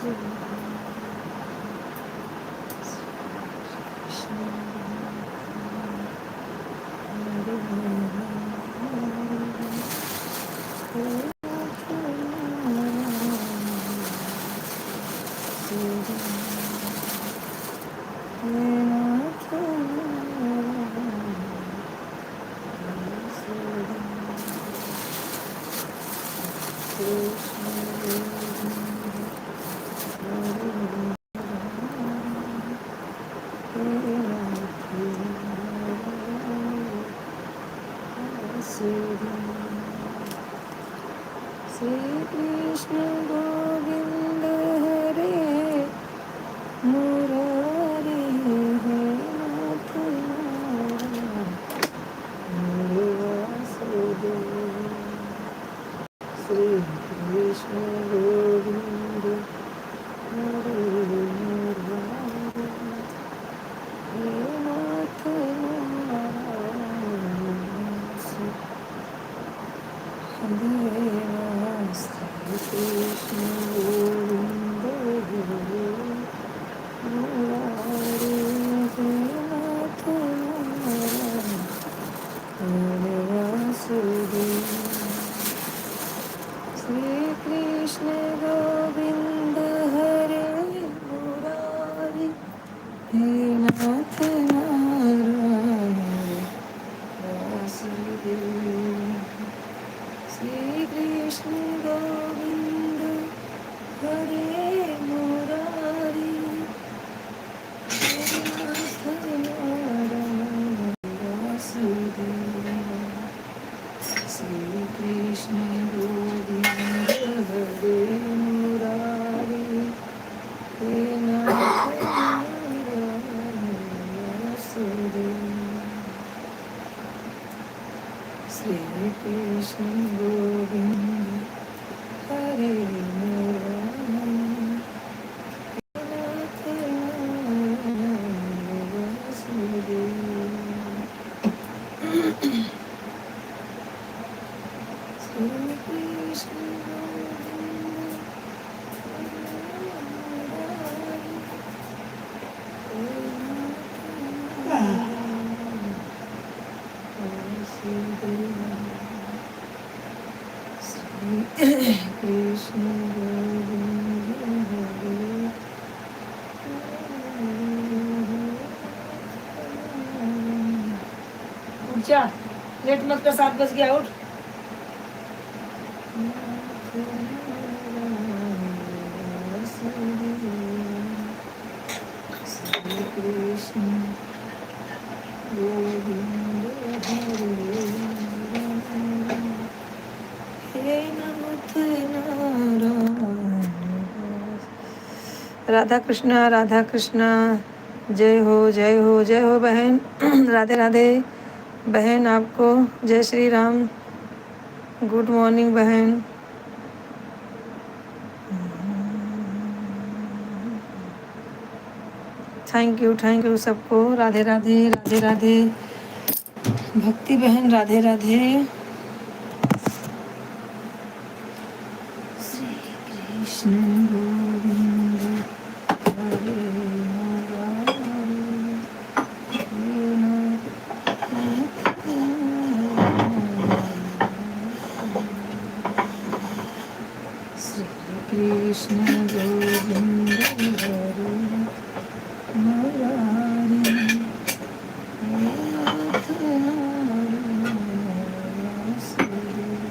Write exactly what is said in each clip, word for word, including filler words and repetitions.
श्री कृष्ण गोविंद हरे मुरारी, हे नाथ नारायण वासुदेव। श्री कृष्ण गोविंद हरे मुरारी, हे नाथ नारायण वासुदेव। श्री कृष्ण गोविंद हरे मुरारी, हे नाथ नारायण वासुदेव। श्री कृष्ण गोविंद हरे मुरारी, हे नाथ नारायण वासुदेव। श्री कृष्ण गोविंद हरे मुरारी, हे नाथ नारायण वासुदेव। श्री कृष्ण गोविंद हरे मुरारी, हे नाथ नारायण वासुदेव। श्री कृष्ण गोविंद हरे मुरारी, हे नाथ नारायण वासुदेव। श्री कृष्ण गोविंद हरे मुरारी, हे नाथ नारायण वासुदेव। श्री कृष्ण गोविंद हरे। उठ जा, लेट मत कर, सात बज गया, उठ। श्री कृष्ण गोविंद हरे राम। हे नाथ नारायण। राधा कृष्णा, राधा कृष्णा, जय हो, जय हो, जय हो बहन। राधे राधे बहन, आपको जय श्री राम। Good morning बहन। Thank you, thank you सबको। राधे राधे, राधे राधे। भक्ति बहन, राधे राधे। श्री कृष्ण गोविंद हरे मुरारी। श्री कृष्ण गोविंद हरे मुरारी। नाथ नारायण वासुदेव।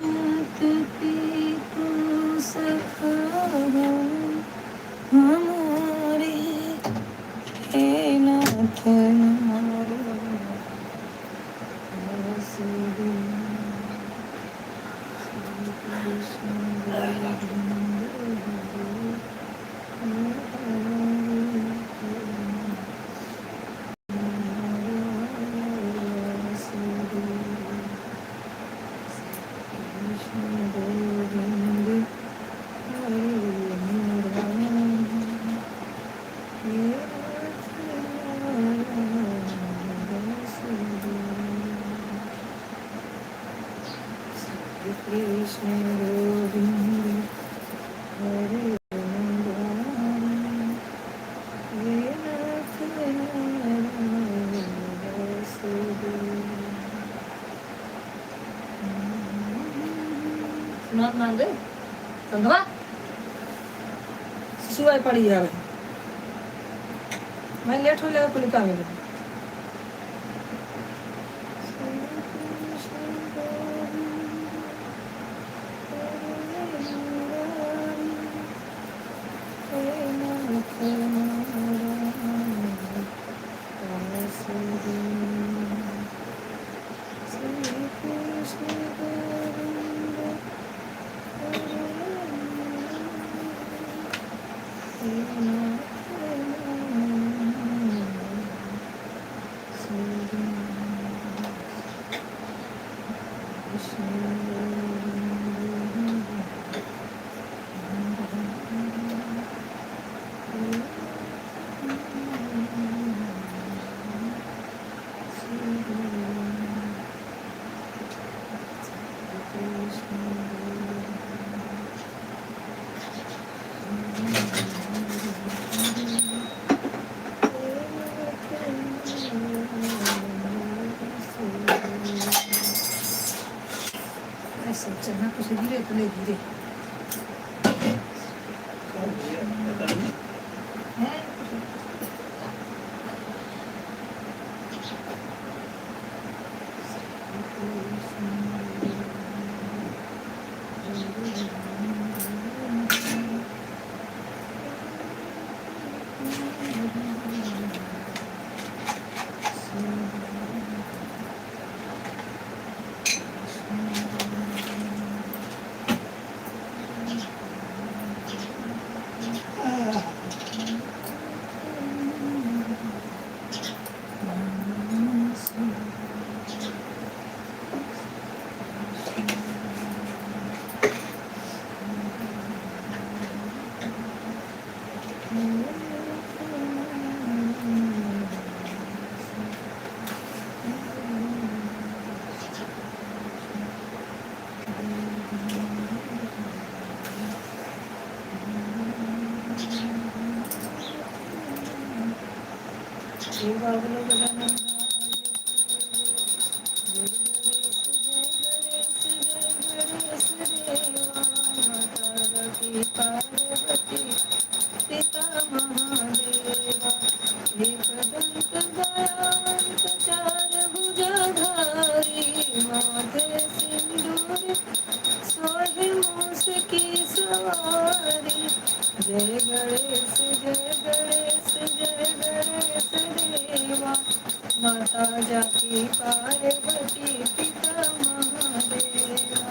मात पिता सखा हमारे, हे नाथ नारायण वासुदेव। श्री कृष्ण गोविंद हरे मुरारी। सुनात ना दे। संतवा। सुबह पड़ी जावे। मैं लेट हो जावे, पुलिका में। ऐसे चना कुछ गिरे तो नहीं गिरे। एक दंत दयावंत चार भुजाधारी, माथे सिंदूर सोहे मूस की सवारी। जय गणेश, जय गणेश, जय गणेश देवा। माता जाकी पार्वती पिता महादेवा।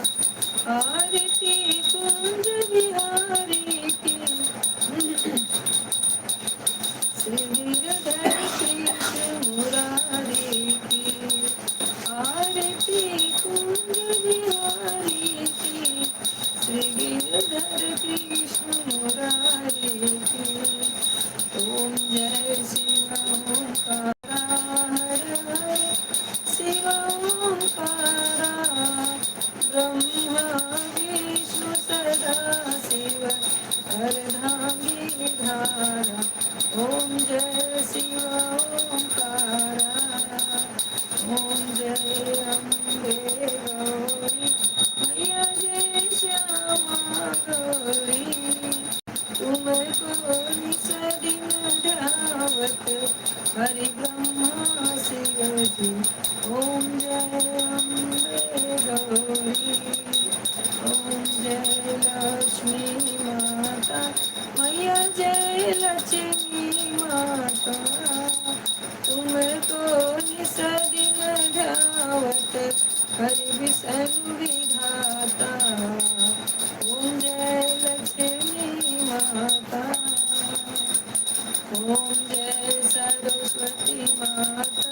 आरती कुंज बिहारी की। श्री गिरधर कृष्ण मुरारी की, आरती कुंज बिहारी की। श्री गिरधर कृष्ण मुरारी की। ओम जय शिव ओंकारा, हर हर शिव ओंकारा। ब्रह्मा विष्णु सदा शिव अर्धांगी धारा। ओम जय शिव ओंकारा। ओम जय अम्बे गौरी, मैया जय श्यामा गौरी। तुमको निस दिन ध्यावत हरि ब्रह्मा शिव जी। ओम जय अम्बे गौरी। ओम जय लक्ष्मी माता, मैया जय लक्ष्मी माता। तुमको निस दिन ध्यावत हरि विष्णु विधाता। ओम जय लक्ष्मी माता। ओम जय सरस्वती माता,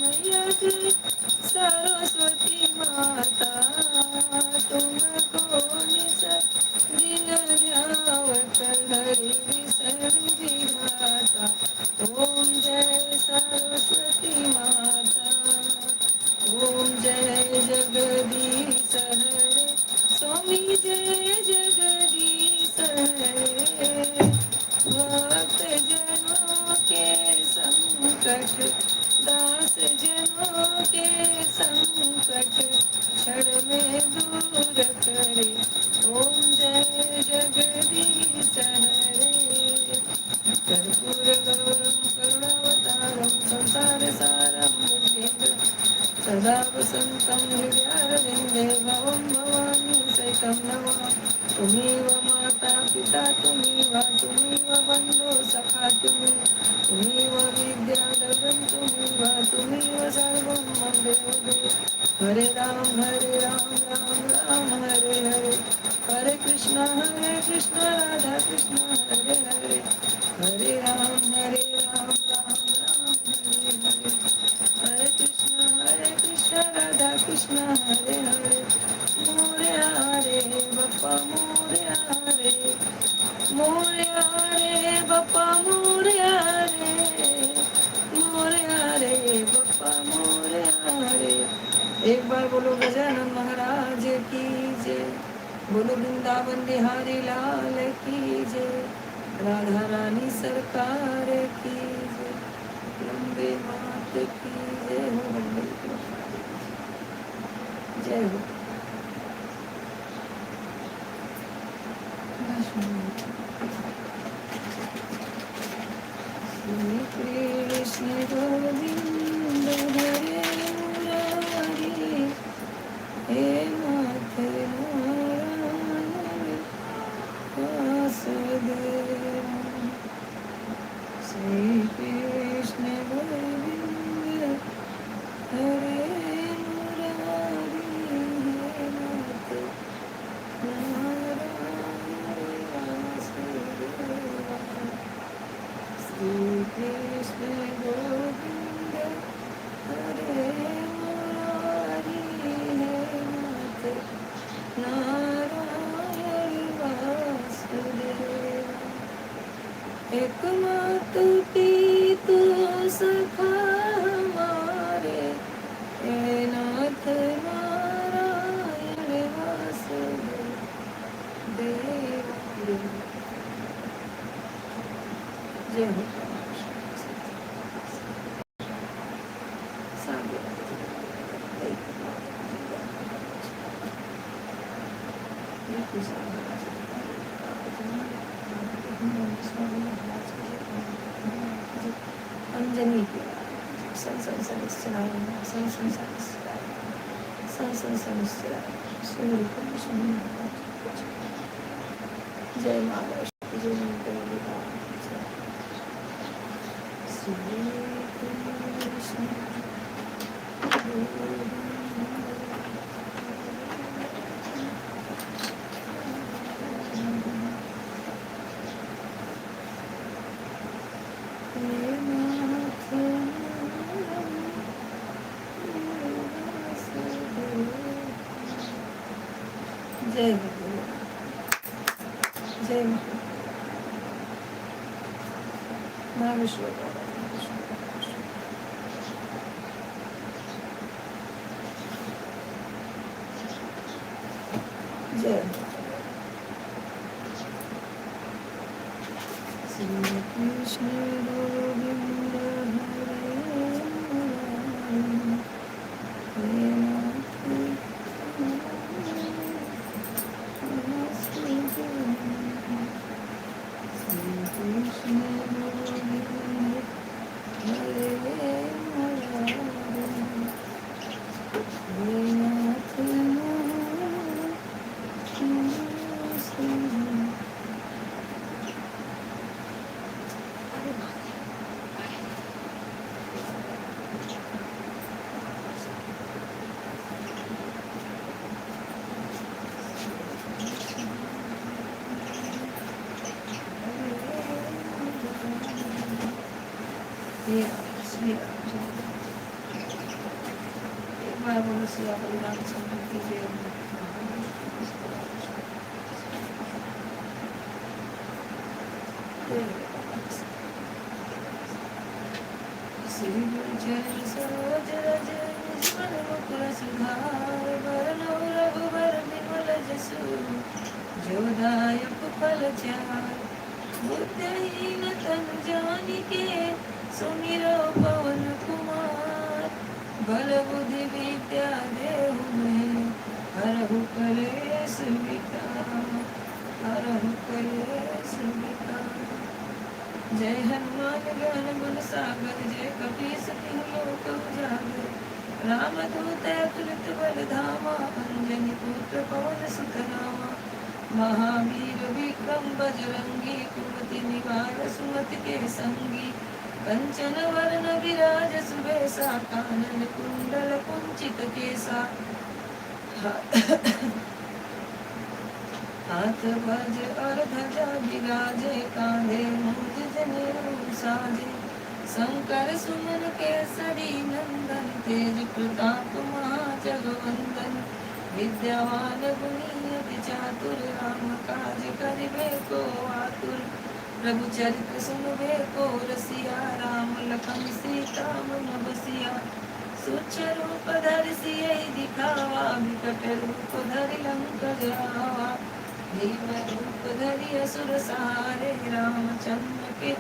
मैया जय सरस्वती माता। तुमको निस दिन ध्यावत हरि विष्णु विधाता। ओम जय सरस्वती माता। ओम जय जगदीश हरे, स्वामी जय जगदीश हरे। भक्त जनों के संकट, दास जनों के संकट, क्षण में दूर करे। ओम जय जगदीश हरे। कर्पूर गौरम करुणावतारम संसार सारम भुजगेंद्र सदा वसंतम हृदयारविंदे भवम भवानी सहितम नमामि। त्वमेव माता पिता त्वमेव, त्वमेव बंधु सखा त्वमेव, त्वमेव विद्या द्रविणम त्वमेव, त्वमेव सर्वम मम देव देव। हरे राम हरे राम राम राम हरे हरे, हरे कृष्णा हरे कृष्णा राधा कृष्णा हरे हरे, हरे राम हरे राम राम राम हरे हरे, हरे कृष्णा हरे कृष्णा राधा कृष्णा हरे हरे। मोरया रे बप्पा मोरया रे, मोरया रे बप्पा मोरया रे, मोरया रे बप्पा मोरया रे। एक बार बोलो गजानन महाराज की जय, बोलो वृंदावन बिहारी लाल की जय, राधा रानी सरकार की जय, अम्बे मात की जय हो, अम्बे की जय हो। श्री कृष्ण गोविंद हरे मुरारी, हे नाथ नारायण वासुदेव। श्री कृष्ण गोविंद हरे मुरारी, हे नाथ नारायण वासुदेव। श्री कृष्ण गोविंद हरे मुरारी, हे नाथ नारायण वासुदेव। एक मातु पितु सखा हमारे, हे नाथ नारायण वासुदेव। जय हो। अंजनी के सं सं सनिश्चराय नमः, सं सं सनिश्चराय नमः, सं सं सनिश्चराय नमः। श्री गुरु कृष्ण महाराज की जय। जय माँ वैष्णो। जय गुरुदेव। जय माँ। नागेश्वर बाबा, नागेश्वर बाबा। जय माँ। श्री कृष्ण गोविंद हरे मुरारी। एक बार बोलो सियावर रामचंद्र की जय। श्री गुरु चरण सरोज रज निज मन मुकुर सुधार, बरनउँ रघुबर बिमल जसु जो दायक फल चार। बुद्धिहीन तन जानिके सुमिरो पवन कुमार। बल बुद्धि विद्या देहु महें हरहु कलेस विकार, हरहु कलेस विकार। जय हनुमान ज्ञान गुण सागर, जय कपीस तिहु लोक उजागर। रामदूत अतुलित बल धामा, अंजनी पुत्र पवन सुत नामा। महावीर विक्रम बजरंगी, कुमति निवार सुमति के संगी। कंचन वरन विराज सुबेसा, कानन कुंडल कुंचित केसा। हाथ वज्र और ध्वजा विराजे, कांधे मूंज जनेऊ साजे। शंकर सुमन केसरी नंदन, तेज प्रताप महाजगवंदन। विद्यावान गुणी अति चातुर, राम काज करिबे को आतुर। प्रभु चरित सुनबे को रसिया, राम लखन सीता मन बसिया। सूक्ष्म रूप धरि सियहि दिखावा, विकट रूप धरि लंक जरावा। भीम रूप धरि असुर संहारे, रामचंद्र के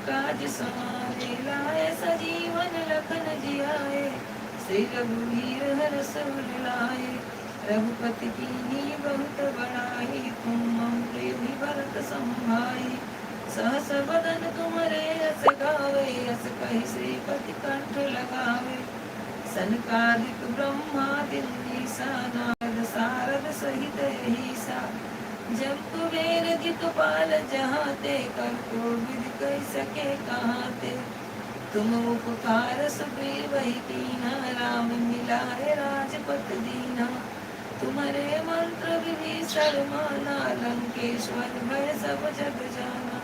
काज संवारे। लाए सजीवन लखन जियाए, श्री रघुवीर हरष उर लाए। रघुपति कीन्ही बहुत बड़ाई, तुम मम प्रिय भरत सम भाई। सहस बदन तुम्हरे यस गावे, यस कहि श्रीपति कंठ लगावे। सनकादिक ब्रह्मादि मुनीसा, नारद सारद सहित अहिसा। जम कुबेर दिखपाल जहाँ ते, कर कोविद कहि सके कहाँ ते। तुम उपकार सुग्रीव ही कीन्हा, राम मिलाए राजपत दीन्हा। तुम्हरे मंत्र विभीषण माना, लंकेश्वर भय सब जग जाना।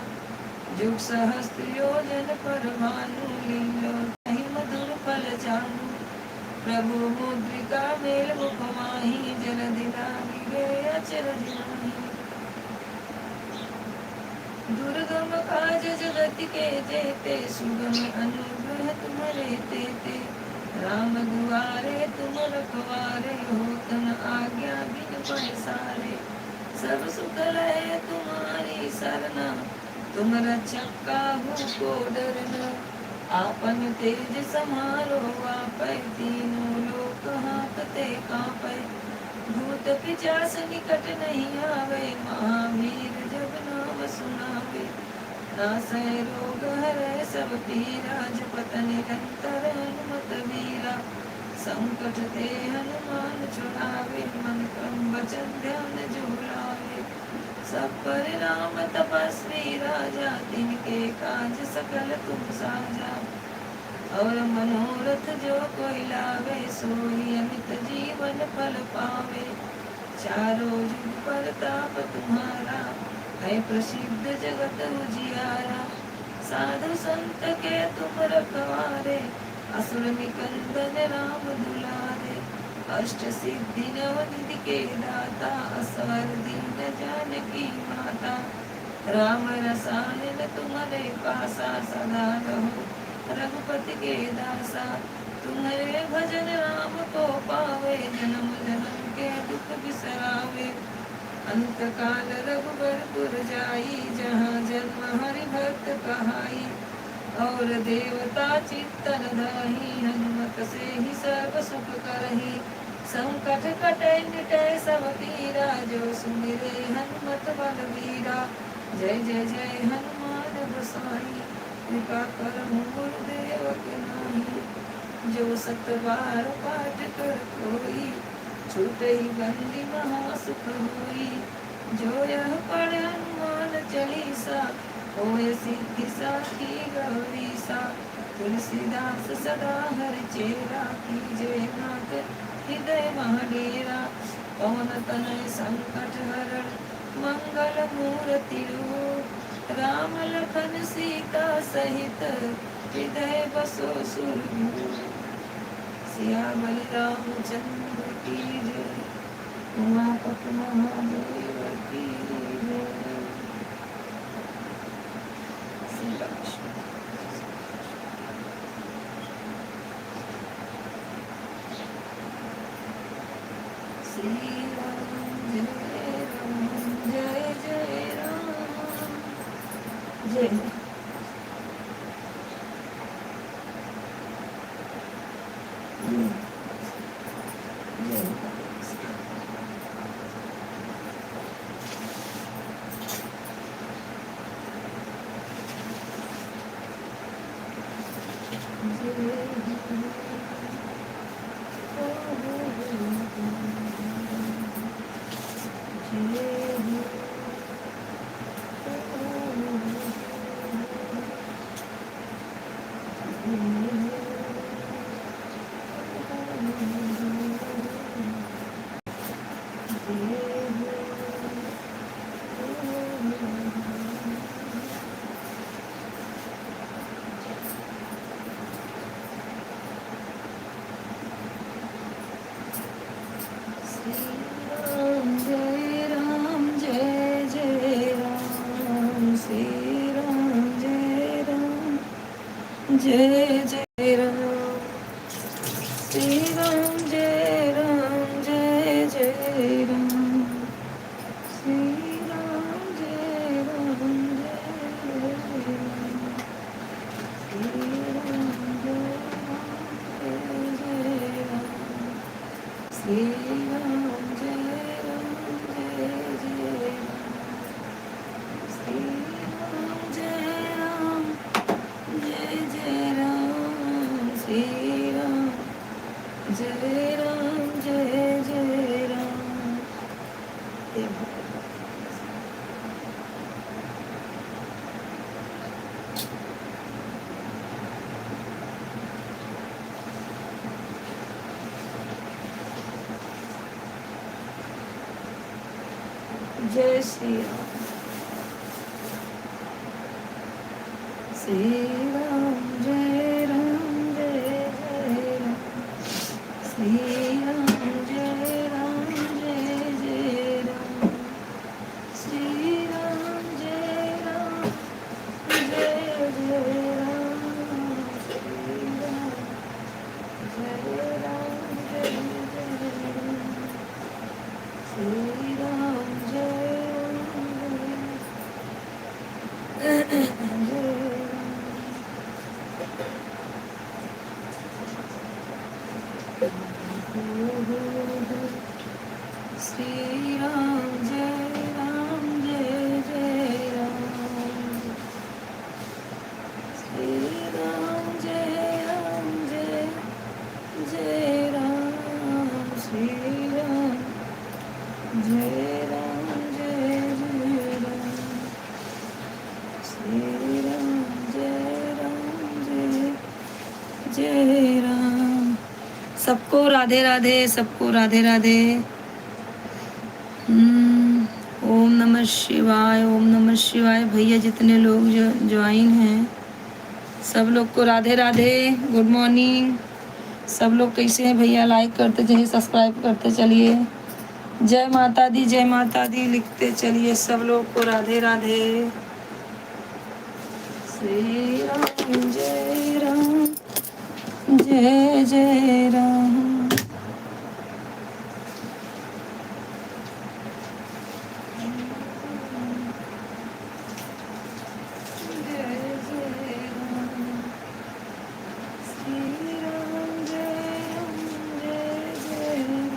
जुग सहस्त्र योजन पर भानु, लीन्यो ताहि मधुर फल जानू। प्रभु मुद्रिका मेल मुख माही, जलधि लागी गए अचरज माही। दुर्गम काज जगत के जेते, सुगम अनुग्रह तुम्हरे तेते। राम दुआरे तुम रखवारे, होत न आज्ञा बिनु पैसारे। सब सुख लहे तुम्हारी सरना, तुम रक्षक काहू को डरना। आपन तेज सम्हारो आपै, तीनों लोक हाँकते काँपै। भूत पिशाच निकट नहीं आवै, महावीर जब नाम सुनावै। नासै रोग हरै सब पीरा, जपत निरंतर हनुमत वीरा। संकट ते हनुमान छुड़ावै, मन क्रम वचन ध्यान जो लावै। सब पर राम तपस्वी राजा, तिनके काज सकल तुम साजा। और मनोरथ जो कोई लावे, सोई अमित जीवन फल पावे। चारों जुग परताप तुम्हारा, है प्रसिद्ध जगत उजियारा। साधु संत के तुम रखवारे, असुर निकंदन राम दुलारे। अष्ट सिद्धि नव निधि के दाता, असवर दीन जानकी माता। राम रसायन तुम्हरे पासा, सदा रहो रघुपति के दासा। तुम्हरे भजन राम को पावे, जन्म जन्म के दुख बिसरावे। अंत काल रघुबरपुर जाई, जहाँ जन्म हरि भक्त कहाई। और देवता चित्तन धाही, हनुमत सेहि सर्व सुख करही। संकट कटै मिटै सब पीरा, जो सुमिरे हनुमत बलबीरा। जय जय जय हनुमान गोसाई, कृपा करहु गुरुदेव के नाई। जो सत बार पाठ कर कोई, छूटहि बंदी महा सुख होई। जो यह पढ़े हनुमान चालीसा, होय सिद्धि साखी गौरीसा। तुलसीदास सदा हरि चेरा, कीजे नाथ हृदय मह डेरा। पवन तनय संकट हरण मंगल मूरति रूप। राम लखन सीता सहित हृदय बसो सुरभूप। सियावर रामचंद्र की जय। उमापति महादेव की जय। श्री राम। श्री राम जय राम जय जय राम। श्री राम जय राम जय जय राम, श्री राम जय राम जय जय राम, श्री राम जय राम जय जय राम, श्री राम जय राम जय जय राम, श्री राम जय राम जय जय राम। श्री राम जय राम जय जय राम। श्री राम जय राम जय जय राम। श्री राम जय राम जय जय राम। जय श्री राम। श्री राम जय राम जय जय राम। श्री राम जय राम जय जय राम। श्री राम जय राम जय जय राम। श्री राम जय राम जय जय राम। श्री राम जय राम जय जय राम। श्री राम जय राम जय जय राम। श्री राम जय राम जय जय राम। श्री राम जय राम जय जय राम। श्री राम जय राम जय जय राम। सबको राधे राधे, सबको राधे राधे। हम्म, ओम नमः शिवाय, ओम नमः शिवाय। भैया जितने लोग जो ज्वाइन हैं, सब लोग को राधे राधे, गुड मॉर्निंग। सब लोग कैसे हैं भैया? लाइक करते चलिए, सब्सक्राइब करते चलिए। जय माता दी, जय माता दी लिखते चलिए। सब लोग को राधे राधे। श्री राम जय राम जय जय राम। जय जय राम। श्री राम जय राम जय जय राम।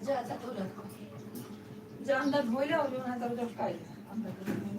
जा, जा, तू रख। जा, अंदर धोई ले और जो है, तब जब खाई ले। अंदर धोई ले।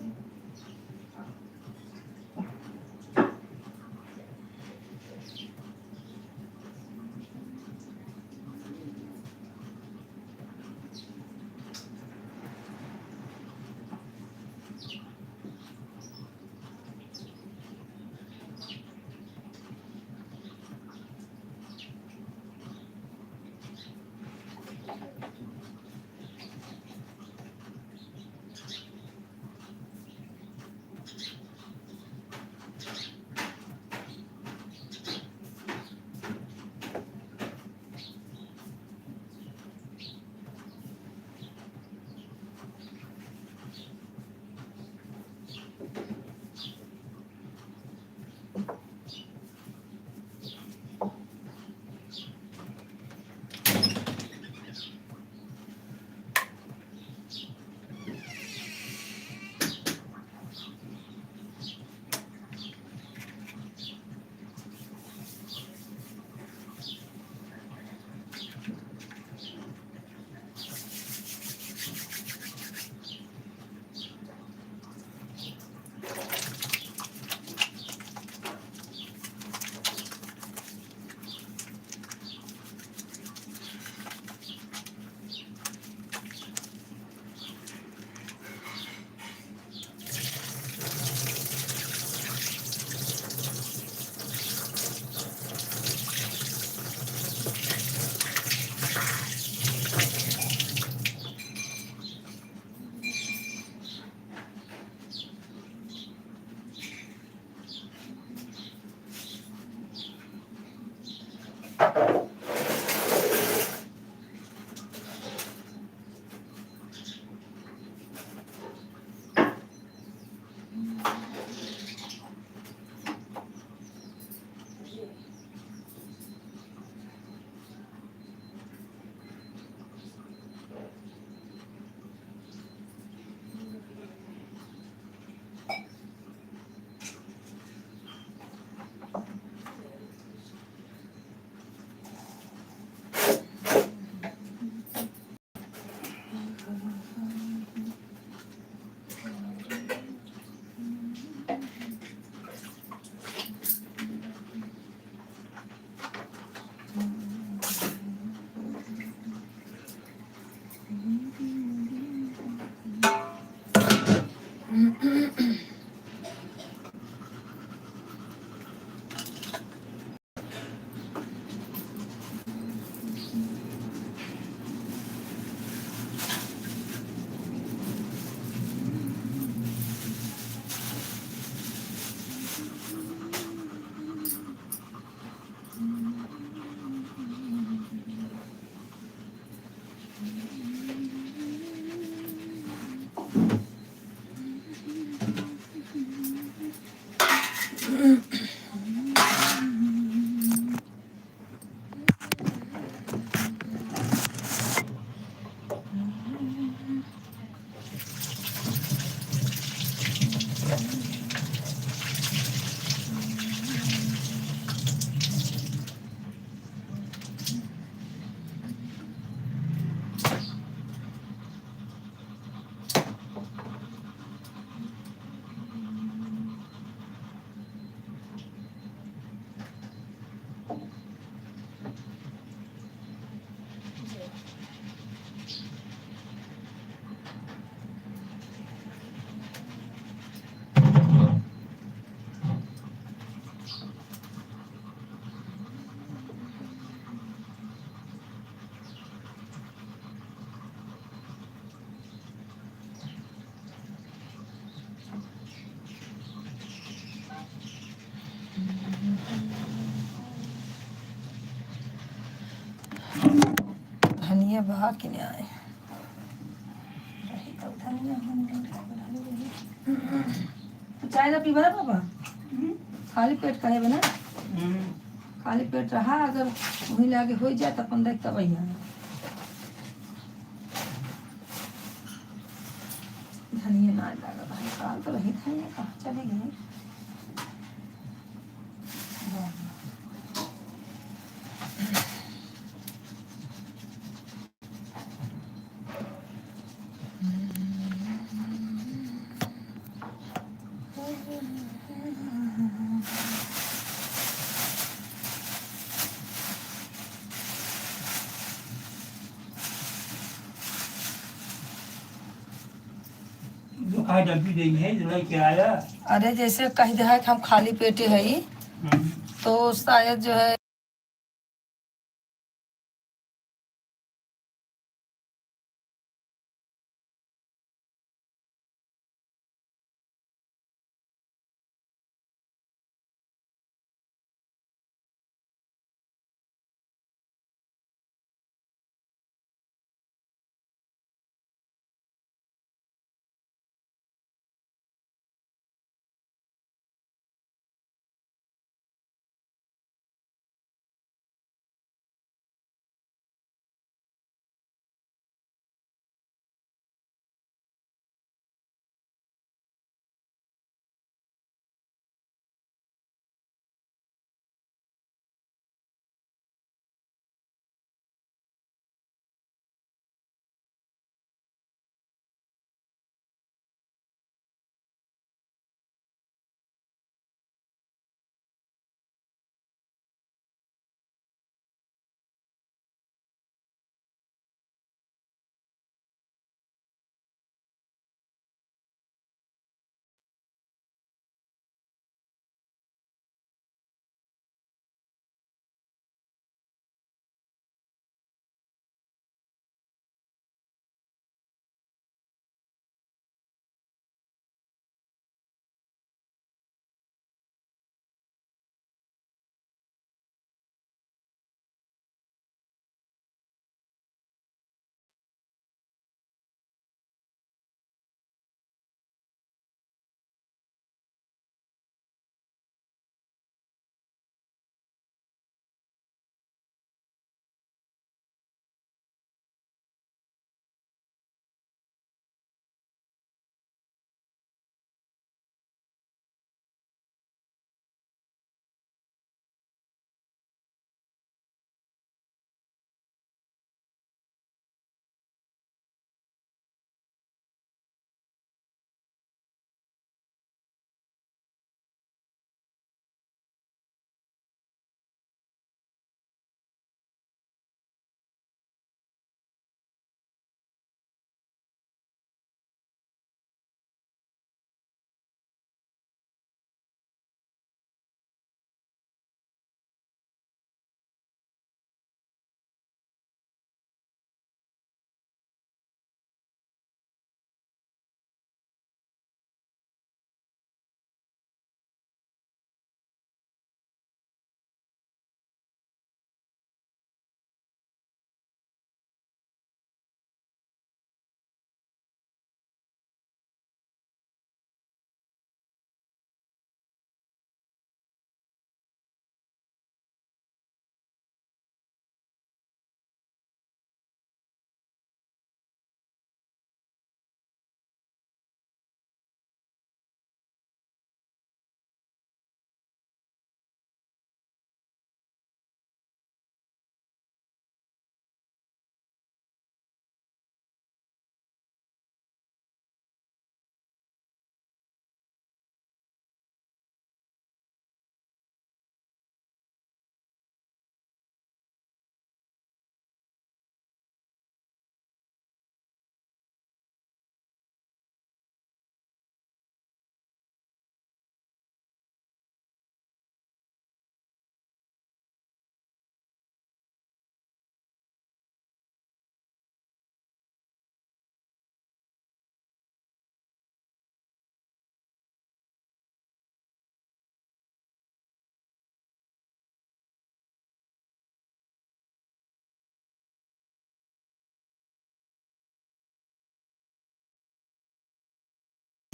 ये बहा के नहीं आए। रही तो धनिया हम लोग। तू चाय ना पीबा ना बाबा? हम्म। खाली पेट काहे बना? हम्म। खाली पेट रहा, अगर वही लागे हो जाए तो अपन देख तब भैया। धनिया ना लगा भाई, काल तो रही धनिया, कहाँ चली गई? जो खाए डब्बी देंगे, जो लेके आया। अरे, जैसे कह दे है कि हम खाली पेटे हई, हम्म। तो शायद जो है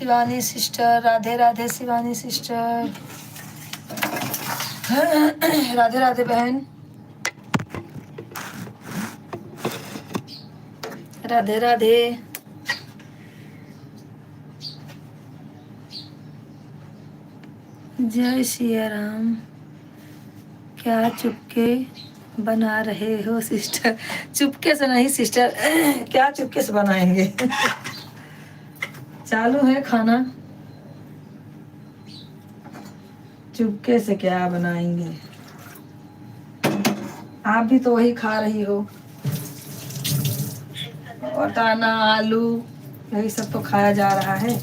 शिवानी सिस्टर, राधे राधे शिवानी सिस्टर। राधे राधे बहन, राधे राधे। जय सिया राम। क्या चुपके बना रहे हो सिस्टर? चुपके से नहीं सिस्टर, क्या चुपके से बनाएंगे? चालू है खाना, चुपके से क्या बनाएंगे? आप भी तो वही खा रही हो, वटाना, आलू, यही सब तो खाया जा रहा है।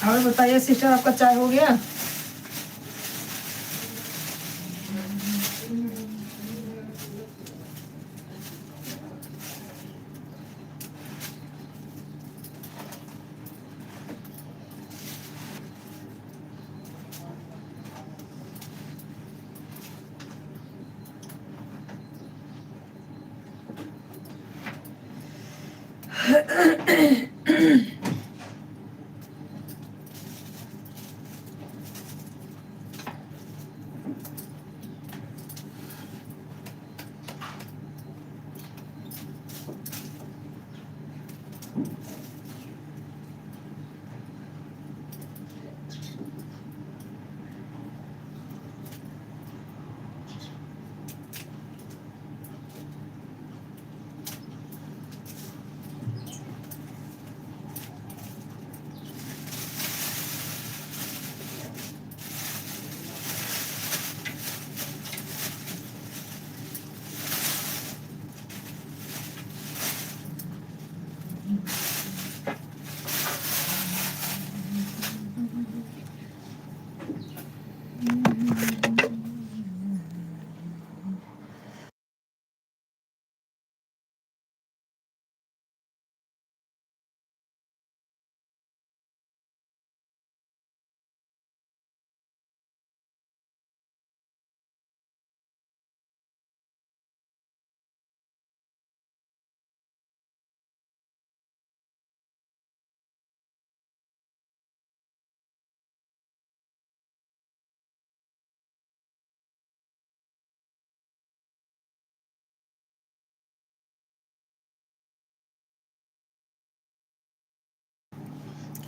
और बताइए सिस्टर, आपका चाय हो गया?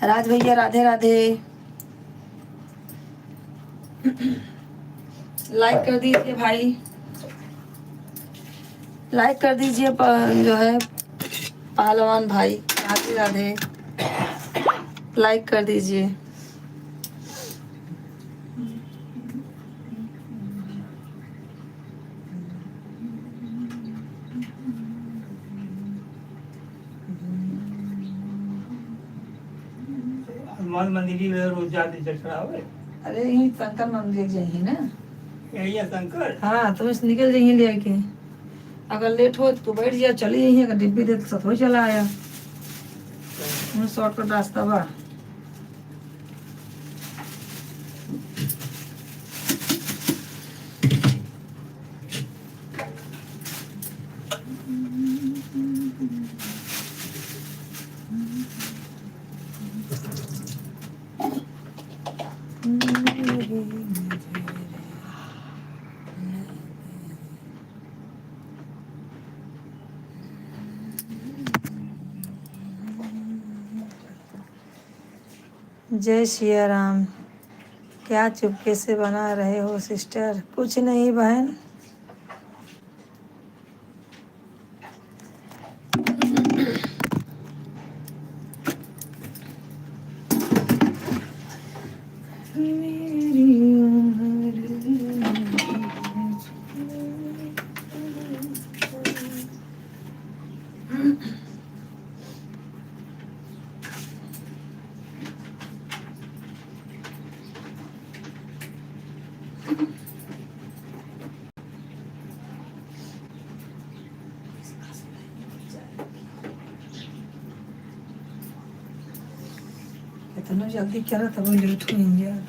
राज भैया, राधे राधे। लाइक कर दीजिए भाई, लाइक कर दीजिए प-, जो है पहलवान भाई, राधे राधे। लाइक कर दीजिए। हनुमान मंदिर ही रोज जाते चक्कर आवे। अरे, यही शंकर मंदिर जाइए ना। यही है शंकर? हाँ, तो बस निकल जाइए लेके। अगर लेट हो तो बैठ जाइए, चली जाइए, अगर डिब्बी दे तो सतहो चला आया। हम्म, शॉर्टकट रास्ता बा। जय सिया राम। क्या चुपके से बना रहे हो सिस्टर? कुछ नहीं बहन। जल्दी करा, तब लेट होइहैं।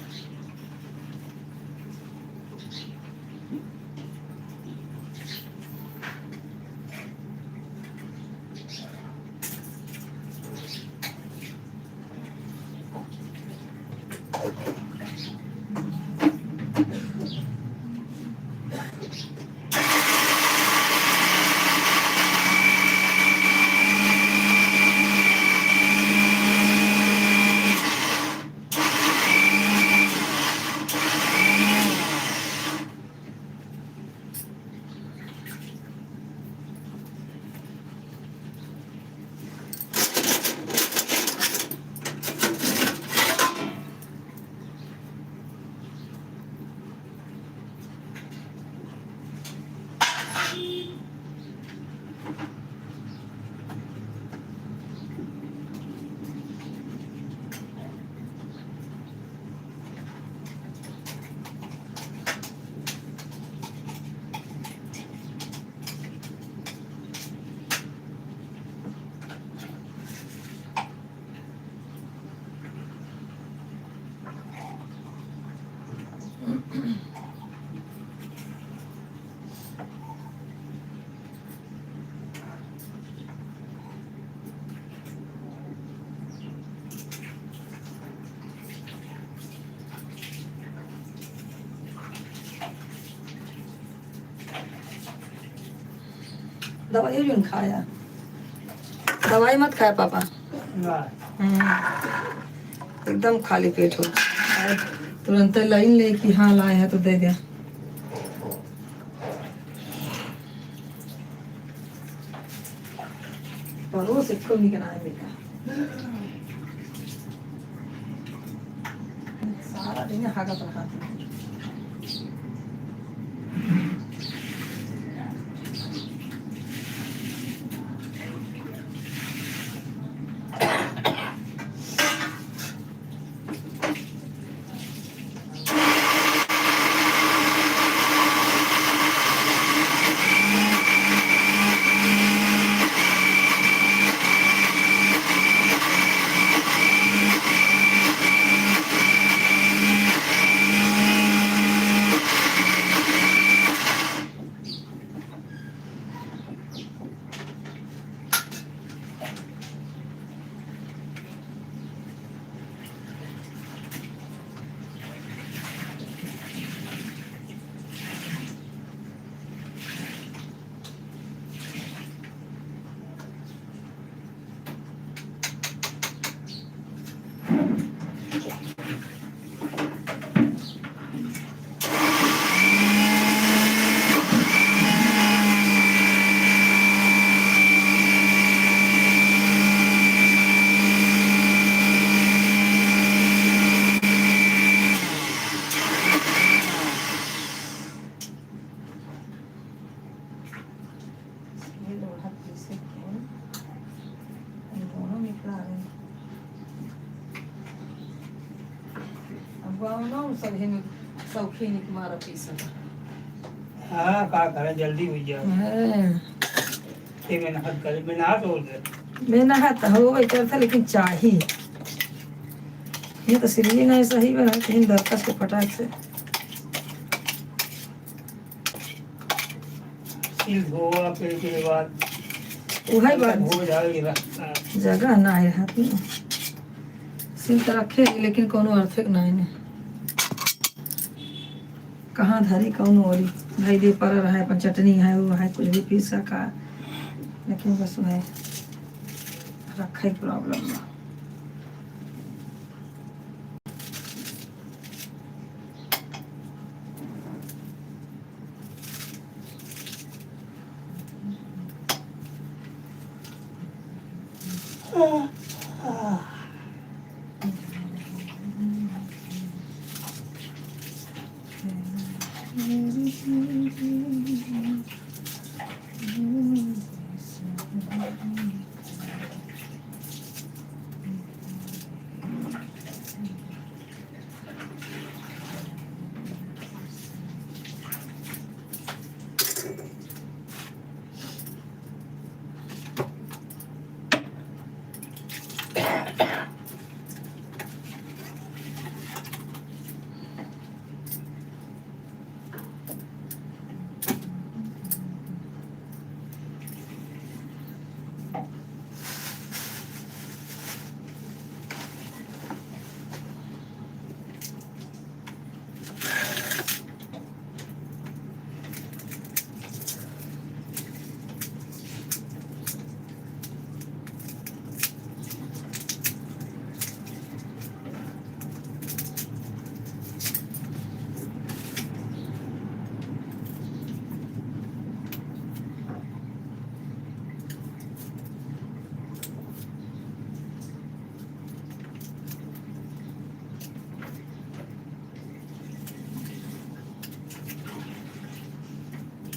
दवाई भी खाया, दवाई मत खाया पापा। ना। हम्म, एकदम खाली पेट हो। तुरंत लाइन ले कि हाँ लाए हैं तो दे दे। परोस एको निक नाहीं मिला। सारा दिन हागत रहा था। ये लोढ़ा पीसे के, ये दोनों निकला रहे। अब गाँव ना, उ सब ही में शौकीन के मारा पीसत। हाँ, का करे, जल्दी होइ जाए। हाँ। ते मेहनत करे, मेहनत हो जाए। मेहनत होबे करता, लेकिन चाही। ये तो सिल्ली नहीं सही बना, कहीं दरकस के फटाक से। सिल धोआ के, के बाद उहै बात। धो जाए रास्ता। जगह ना है हाथ में। सिल तो रखे ही, लेकिन कोनो अर्थे के ना है ने। कहाँ धरी, कौन ओरी? भाई दे पर रहा है, अपन चटनी है, वो है, कुछ भी पीस सका। लेकिन बस वह रखा ही प्रॉब्लम बा।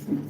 कोहड़ा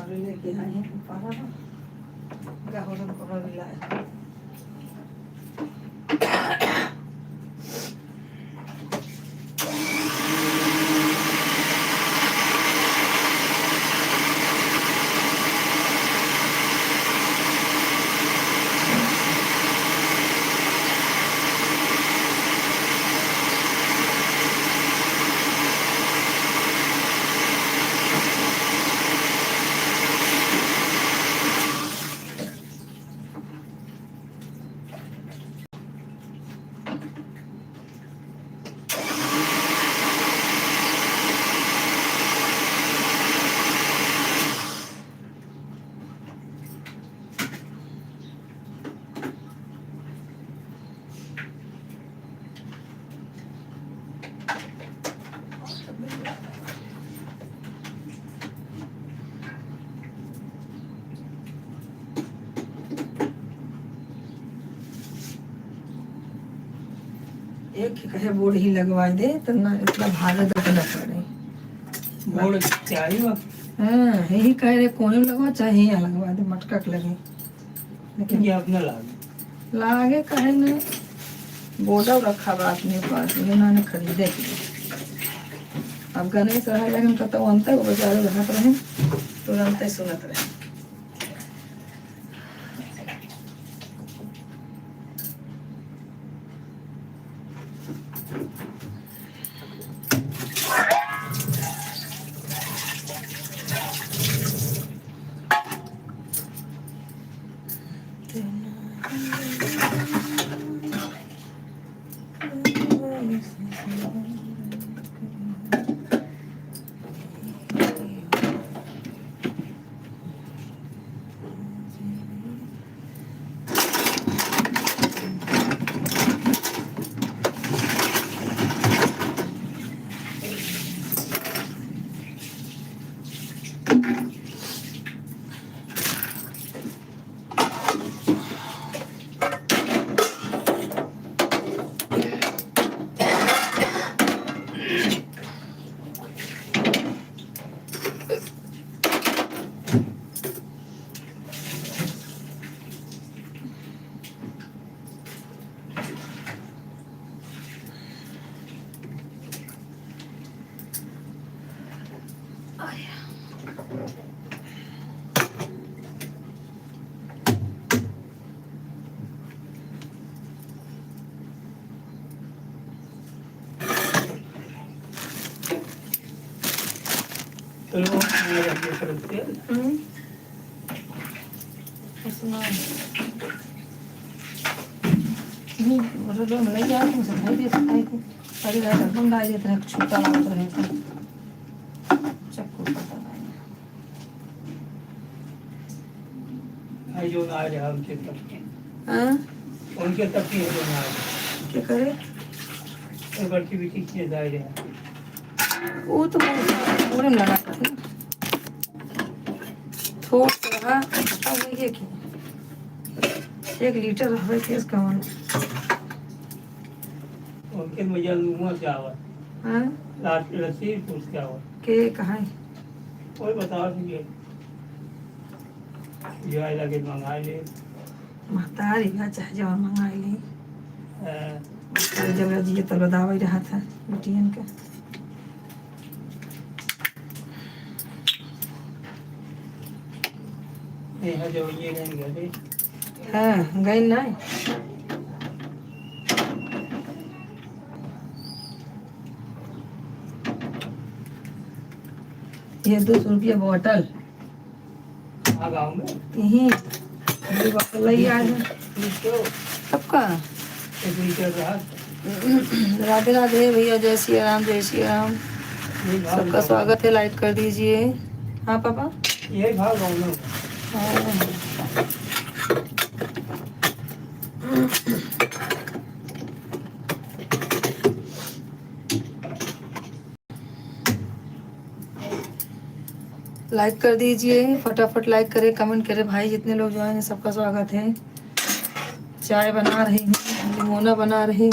लेके आए हैं, कोहड़ा, गहुरन कोहड़ा मिला है। एक कहे बोर्ड ही लगवा दे, तो ना इतना भागे दर्द ना पड़े। बोर्ड चाहिए बा। हाँ, यही कहे रे, कोने में लगवा, चाहे यहाँ लगवा दे, मटका के लगे। लेकिन ये अपना लागे। लागे कहे ने, बोर्ड रखा बा अपने पास, ये ना, ना खरीदे के। अब गणेश रहे, लेकिन कतौ अंते वो बेचारे रहत रहे, तुरंते सुनत रहे। चलो, मैं रख दिया, चलो, तेल। हम्म। उसमें, हम्म, मतलब, जो हम ले जाए, तुमसे नहीं दे सकते थे। अरे यार, हम डाल देते हैं, छुट्टा लागत रहे तो। चक्कू पता नहीं। आई जो ना आ रहा उनके तक। हाँ? उनके तक ही है जो ना आ रहा। क्या करे? और बड़की बेटी के जा रहा। वो तो पूरे में लगा था। थोड़ा सा रहा, खत्म हो गया कि एक लीटर रहबे केस कवन। के मजा लूंगा क्या हुआ? हाँ? लात के लस्सी पूछ क्या हुआ? के कहाँ है? कोई बता दीजिए। जाए लगे मंगा ले। महतारी बा, चाहे जवन मंगा ले। हाँ। महतारी जब जिए तब दावे रहा था बिटियन के। यहाँ जो ये रहेंगे अभी। हाँ, गई ना। ये दो सौ रुपया बॉटल। हाँ, गाँव में। यही। ये बॉटल लई आए हैं। सबका। राधे राधे भैया, जय सिया राम, जय सिया राम। सबका स्वागत है, लाइक कर दीजिए। हाँ पापा। यही भाव गाँव में। हाँ। लाइक कर दीजिए, फटाफट लाइक करें, कमेंट करें भाई, जितने लोग ज्वाइन हैं सबका स्वागत है। चाय बना रही हूँ, निमोना बना रही हूँ।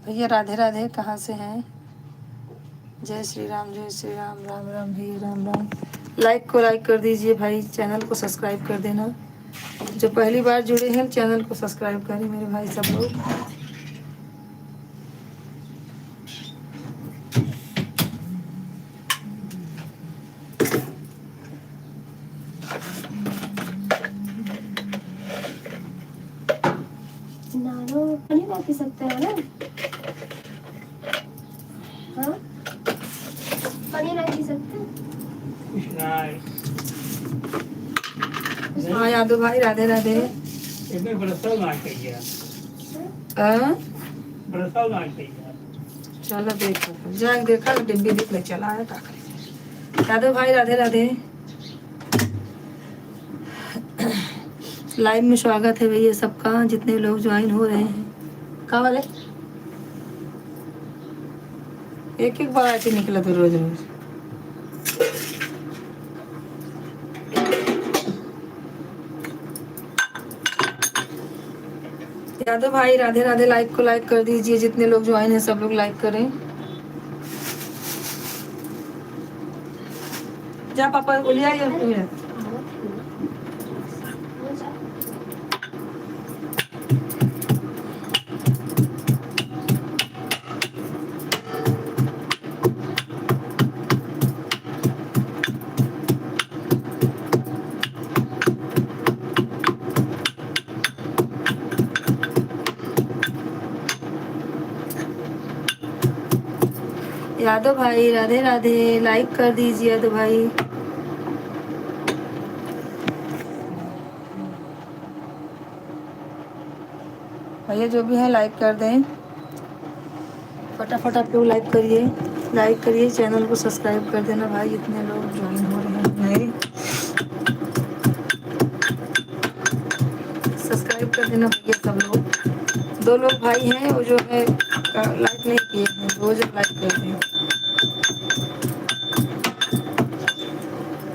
भैया राधे राधे, कहाँ से हैं? जय श्री राम, जय श्री राम, राम राम भैया, राम राम। लाइक को लाइक कर दीजिए भाई, चैनल को सब्सक्राइब कर देना। जो पहली बार जुड़े हैं, चैनल को सब्सक्राइब करें मेरे भाई सब लोग। नानो, पानी ला पी सकते हैं ना? हाँ? पानी ला पी सकते हैं? कुछ ना है। हाँ, यादव भाई, राधे राधे। इसमें बरसल ना चाहिए। हाँ? बरसल ना चाहिए। चलो देखो, जाके देखा, डिब्बी दिख ले, चला आया, का करे। यादव भाई, राधे राधे। लाइव में स्वागत है भैया सबका, जितने लोग ज्वाइन हो रहे हैं। का वाले? एक एक बार ऐसे निकला तो रोज रोज। यादव भाई, राधे राधे। लाइक को लाइक कर दीजिए, जितने लोग ज्वाइन हैं सब लोग लाइक करें। जा पापा, उलिया ये, उलिया। यादव भाई, राधे राधे। लाइक कर दीजिए यादव भाई। भैया जो भी हैं, लाइक कर दें। फटाफट आप लोग लाइक करिए, लाइक करिए, चैनल को सब्सक्राइब कर देना भाई, जितने लोग ज्वाइन हो रहे हैं नए, सब्सक्राइब कर देना भैया सब लोग। दो लोग भाई हैं, वो जो है, अ, लाइक नहीं किए हैं, वो जो लाइक कर दें।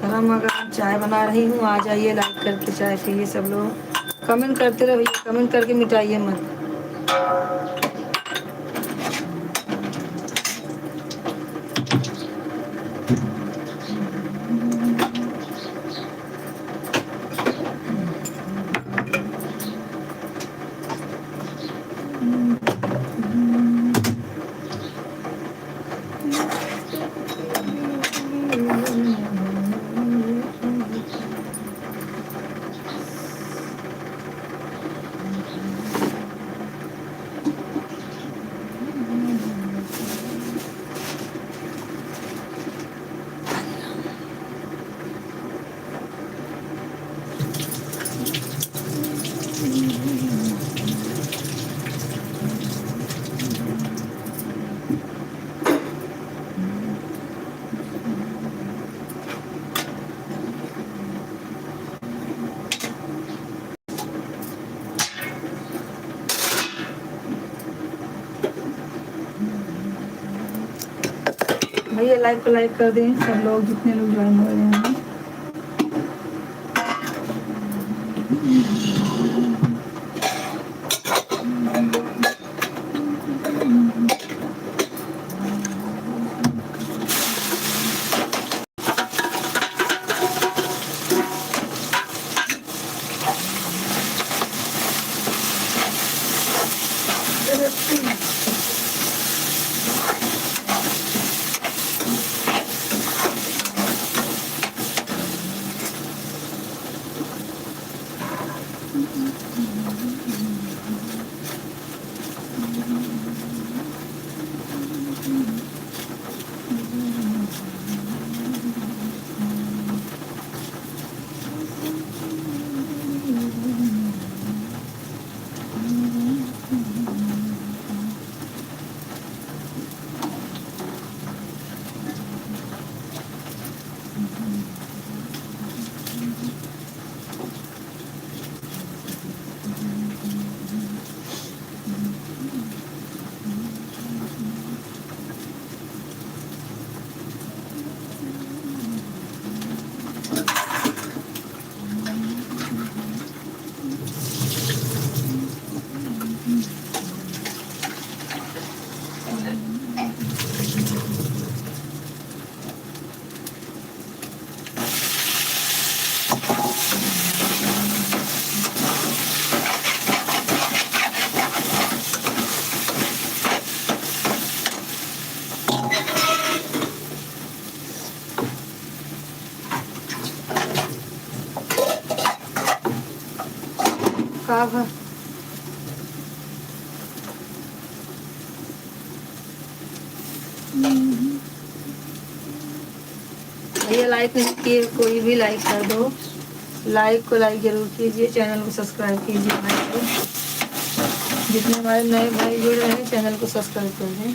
गरम गरम चाय बना रही हूँ, आ जाइए लाइक करके चाय पिए सब लोग। कमेंट करते रहो भैया, कमेंट करके मिटाइए मत। भैया, live को like कर दें सब लोग, जितने लोग join हो रहे हैं। का भा? भैया, like नहीं किए, कोई भी like कर दो। Like को like जरूर कीजिए, channel को subscribe कीजिए भाई को। जितने हमारे नए भाई जुड़ रहे हैं, channel को subscribe कर दें।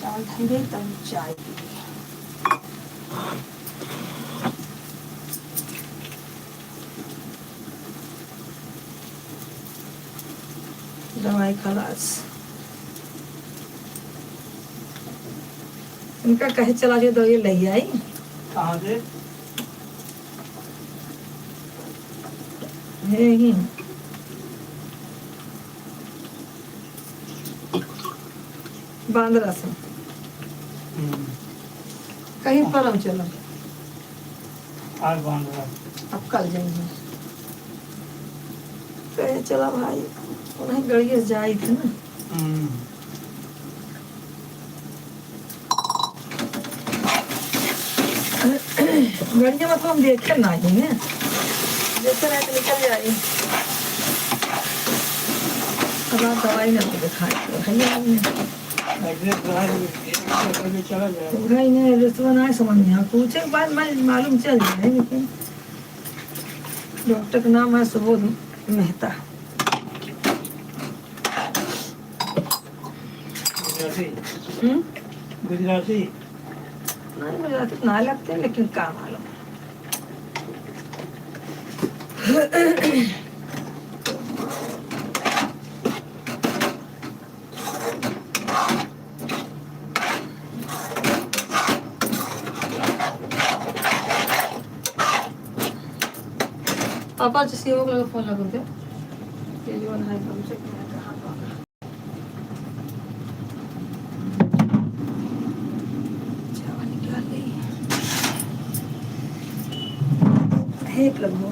चावल धइले तब चाय पी। दवाई खलास। इनका कहे चला जो दवाई ले आई। कहाँ से? हे ही। बांद्रा से। हम्म। कहीं पर हम चलो। आज बांद्रा। अब कल जाएंगे। कहे चला भाई, उन्हें गड़िया जाई थे ना। हम्म। गड़िया मतलब हम देखे ना ही ने, देखे रहे तो निकल जाए। अब आप दवाई ना तो दिखाए तो भैया हमने। एड्रेस बना दीजिए, एड्रेस पे चला जाए। तो भाई ने एड्रेस बनाए समझ में आ, पूछे के बाद मैं मालूम चल जाए, लेकिन डॉक्टर का नाम है सुबोध मेहता। गुजराती। हम्म? गुजराती। नहीं, गुजराती तो ना लगते, लेकिन का मालूम। पापा, जैसे वो लोग फोन लगा दे। ये जो है, हम चेक करें कहाँ पर। चावल निकाल ली। हे प्रभु।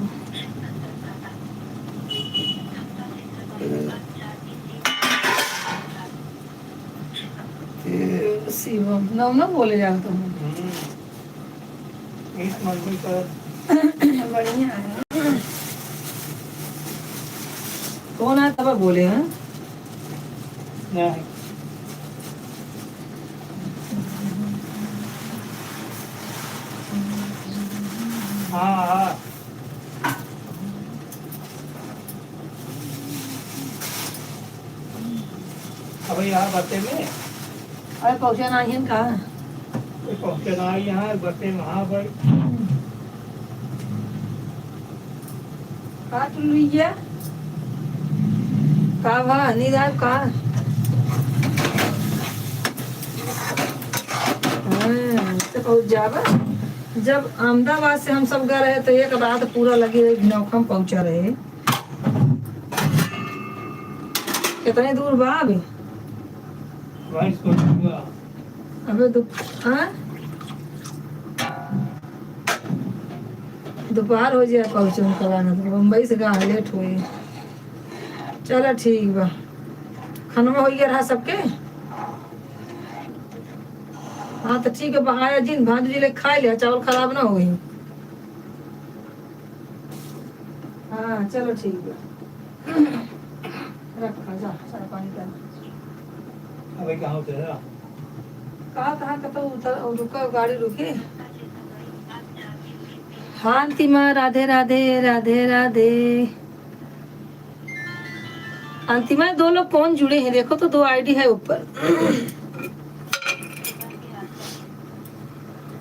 ए, शिवम, नाम ना बोले जान तुम। हम्म। एक मजदूर का बढ़िया है। कौन है तब बोले हैं? नहीं। हाँ, हाँ। अबे यहाँ बत्ते में। अरे पहुँचे ना ही का? ये पहुँचे ना ही यहाँ, बत्ते में, हाँ भाई। का टुल्लू ये? का भा, नींद आयो का? और जाबे, जब अहमदाबाद से हम सब गए रहे, तो एक रात पूरा लगी रही, नौखम पहुंचा रहे। कितनी दूर बा अभी? बाईस को छुआ। अबे दो-, हाँ? दोपहर हो जाए पहुँचे में, पता ना, तो बम्बई से कहाँ लेट हुई। चलो ठीक बा, खाना हो गया रहा सबके। हाँ तो ठीक है, बहाया जिन भांज जी ले खा लिया, चावल खराब ना होई। हाँ चलो ठीक बा, रखा जा, चाय पानी कर। अबे कहाँ उतरा? कहा कहाँ कतौ उतर, रुका, गाड़ी रुकी। हाँ अंतिमा, राधे राधे, राधे राधे। अंतिमा, दो लोग कौन जुड़े हैं? देखो तो, दो आईडी है ऊपर।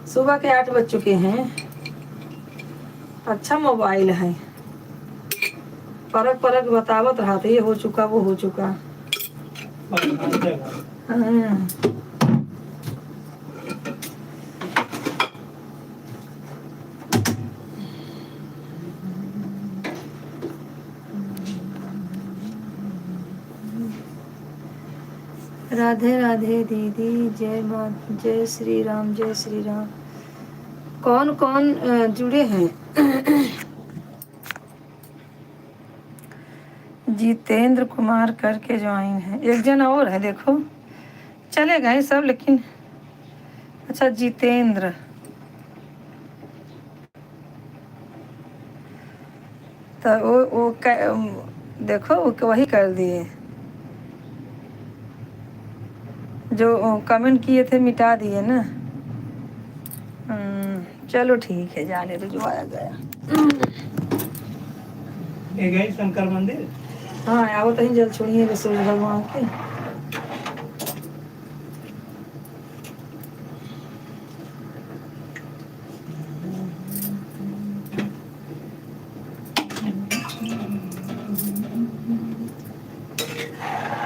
सुबह के आठ बज चुके हैं। अच्छा मोबाइल है, परक परक बतावत रहत, ये हो चुका, वो हो चुका। हाँ। राधे राधे दीदी, जय माँ, जय श्री राम, जय श्री राम। कौन कौन, अ, जुड़े हैं? जितेंद्र कुमार करके ज्वाइन है, एक जन और है, देखो, चले गए सब, लेकिन अच्छा, जितेंद्र, तो वो, वो क-, देखो, वो वही कर दिए, जो कमेंट किए थे, मिटा दिए ना। हम्म, चलो ठीक है, जाने दो, जो आया गया। ये गई शंकर मंदिर? हाँ, आवत ही जल छोड़िए सूर्य भगवान के।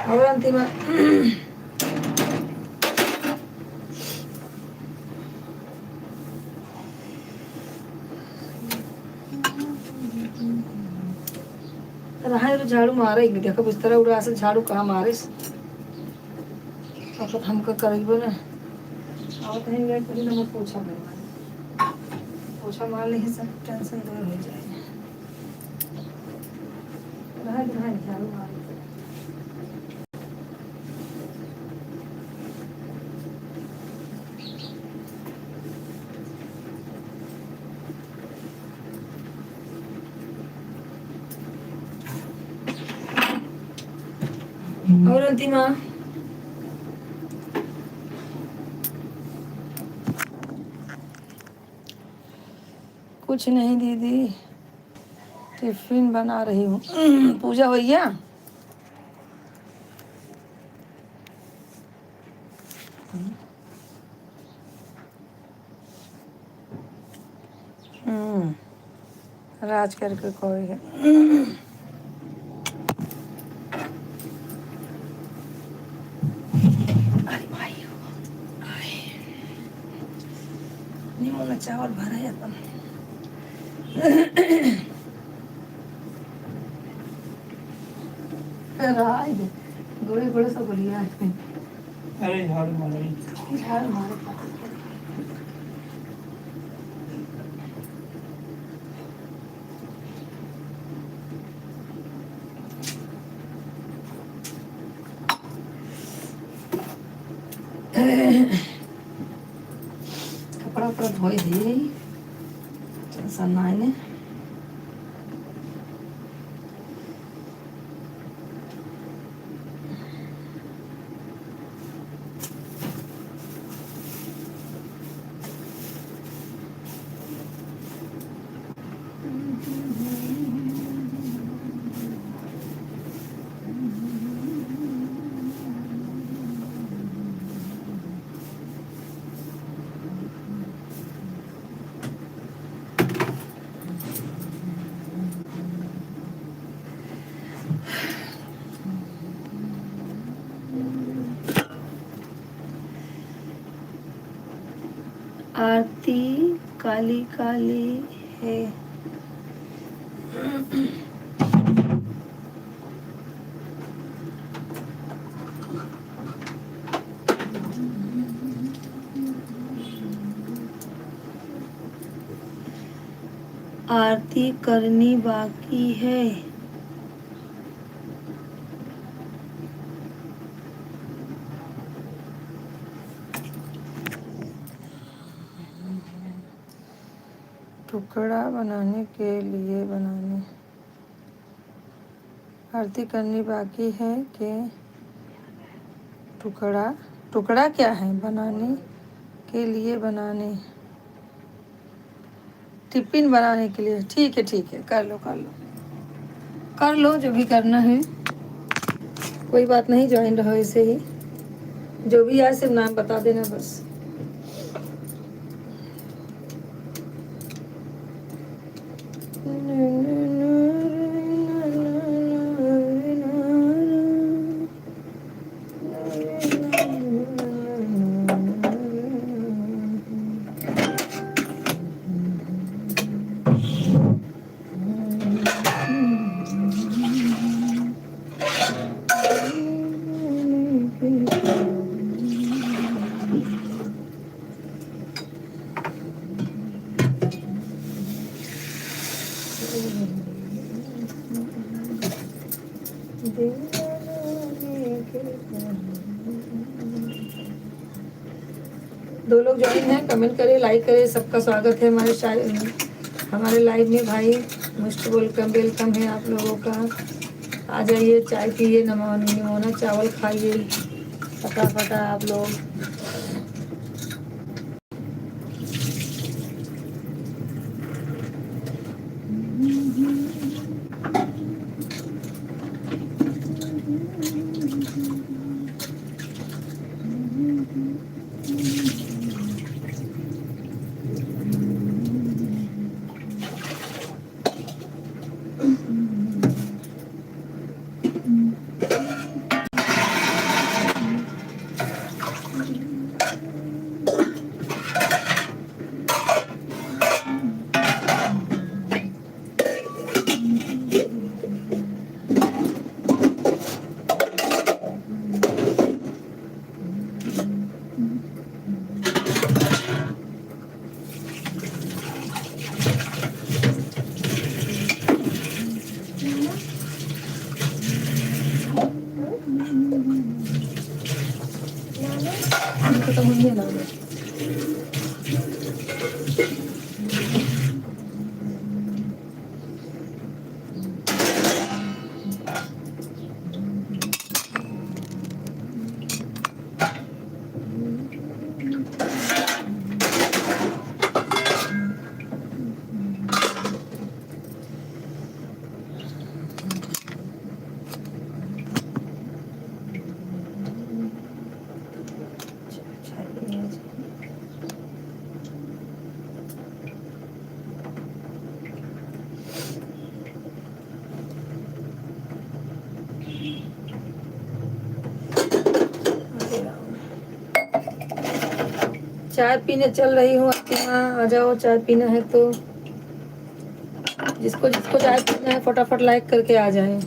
और अंतिम रहा है तो झाड़ू मारे ही, देखो बिस्तरा उड़ा से झाड़ू कहाँ मारिस। अब तो हमका करइबो ना। आवत है, पहले नंबर पोछा मार, पोछा मार ले, सब टेंशन दूर हो जाए। रहा है, रहा है, झाड़ू मारे। और अंतिमा? कुछ नहीं दीदी, टिफिन बना रही हूँ। पूजा हो गया? हम्म, राज करके कोई है। अरे भाई, आए। निमन चावल भरा है अपन। राज, गोड़े गोड़े सब बढ़िया है। अरे झाड़ू मारो। झाड़ू मारो। कपड़ा उपड़ा धोए दिए, टेंशन ना आने। आरती काली काली है। आरती करनी बाकी है। टुकड़ा बनाने के लिए बनाने। आरती करनी बाकी है के टुकड़ा, टुकड़ा क्या है? बनाने के लिए बनाने, टिफिन बनाने के लिए। ठीक है, ठीक है, कर लो, कर लो, कर लो जो भी करना है, कोई बात नहीं, ज्वाइन रहो ऐसे ही। जो भी आए सिर्फ नाम बता देना बस। दो लोग ज्वाइन हैं, कमेंट करें, लाइक करें, सबका स्वागत है हमारे शाय-, हमारे लाइव में भाई। मोस्ट वेलकम, वेलकम है आप लोगों का। आ जाइए, चाय पीजिए, नमो-, निमोना चावल खाइए फटाफट आप लोग। चाय पीने चल रही हूँ आरती माँ, आ जाओ, चाय पीना है तो। जिसको जिसको चाय पीना है, फटाफट लाइक करके आ जाए।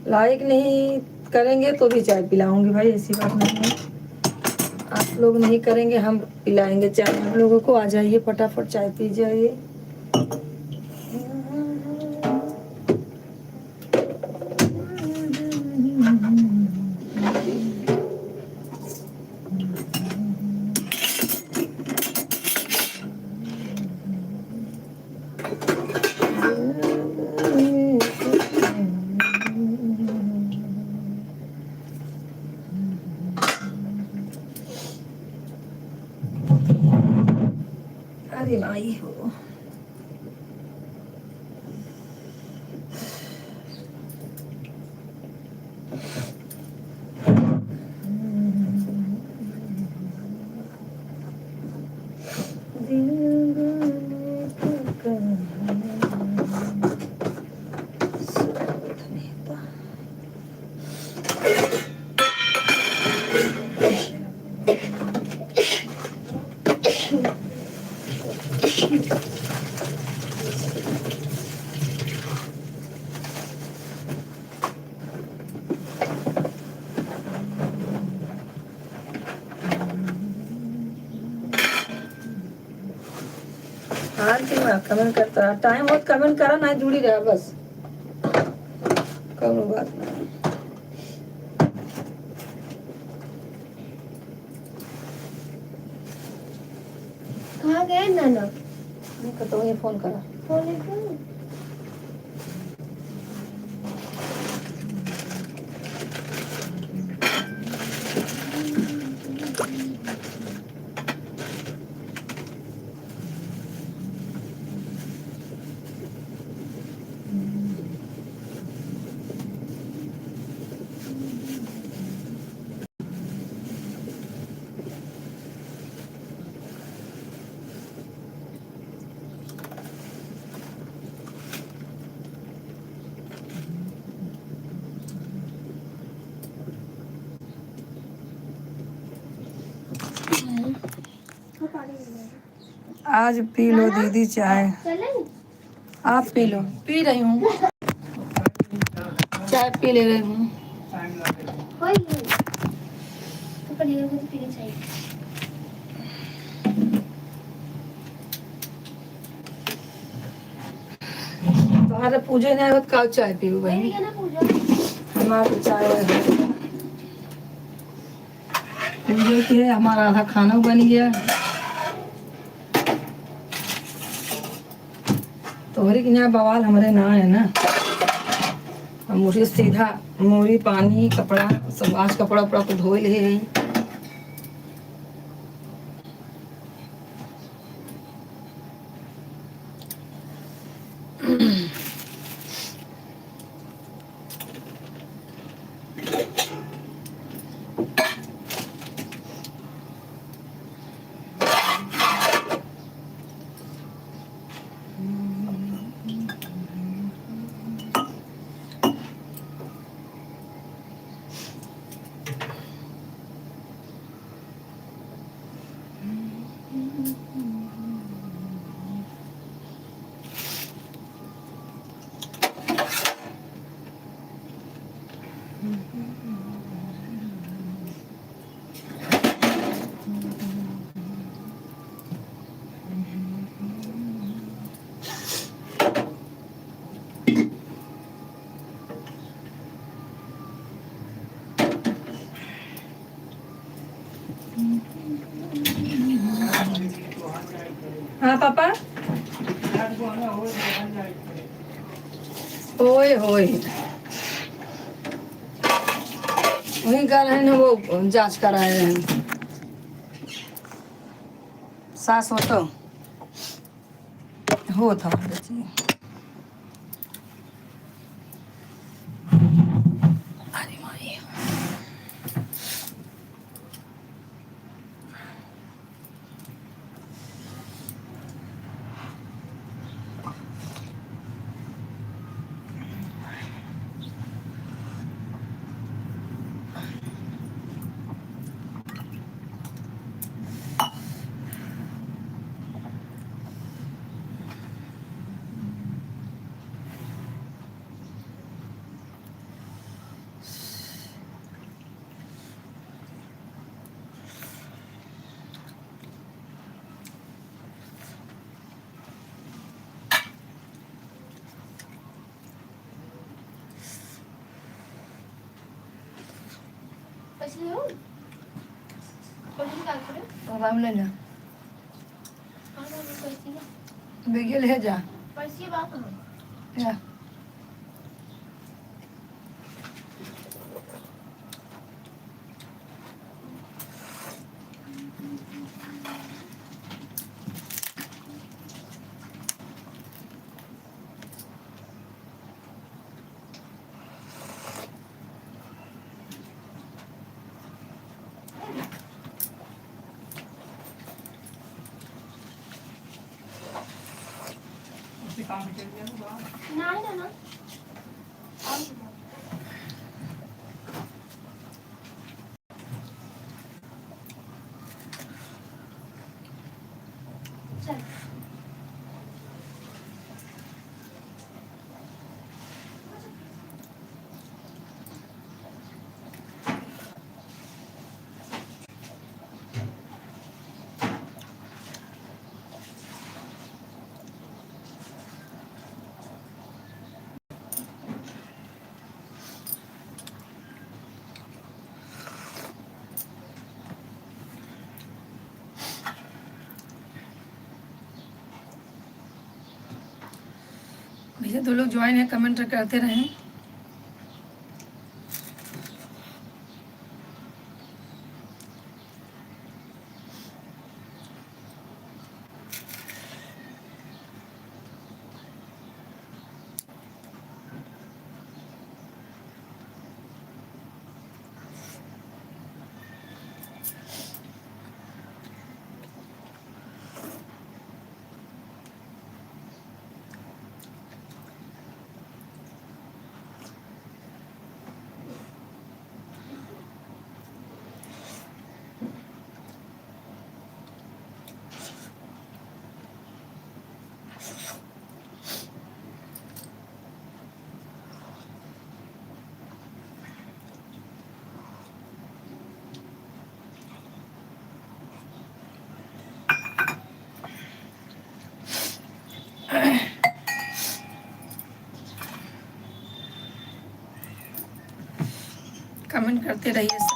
लाइक नहीं करेंगे तो भी चाय पिलाऊंगी भाई, ऐसी बात नहीं है। आप लोग नहीं करेंगे, हम पिलाएंगे चाय आप लोगों को। आ जाइए, फटाफट चाय पी जाइए। अरे माई हो। हाँ, ठीक बा, comment करता रहा। Time होत comment करा, ना जुड़ी रहा बस। कौनो बात ना। कहाँ गए नाना? नहीं, कतौ ही फोन करा। फोन नहीं करा। आज पी लो दीदी चाय। आप पी लो। पी रही हूँ, चाय पी ले रही हूँ। तुम्हारे पूजे नहीं होत, का चाय पीबू बहनी? हमारे तो चाय वाय है। पूजे के हमारा आधा खाना बन गया। तोहरी के यहाँ बवाल, हमरे ना है ना। हम उठे सीधा मूड़ी, पानी, कपड़ा, सब आज कपड़ा उपड़ा तो धोए ले है। हाँ पापा। ओए होए। वहीं गए रहे हैं, वो जांच कराए रहे हैं। सास हो तो होत हमारे जी। अरे माई। पैसे ले आओ। पैसे निकाल के दे। तो हम ले ले। हाँ, हाँ, हाँ, पैसे ले। बेगे ले जा। पैसे बात ना। या। नहीं, ना, ना। दो लोग ज्वाइन है, कमेंट करते रहें। कमेंट करते रहिए।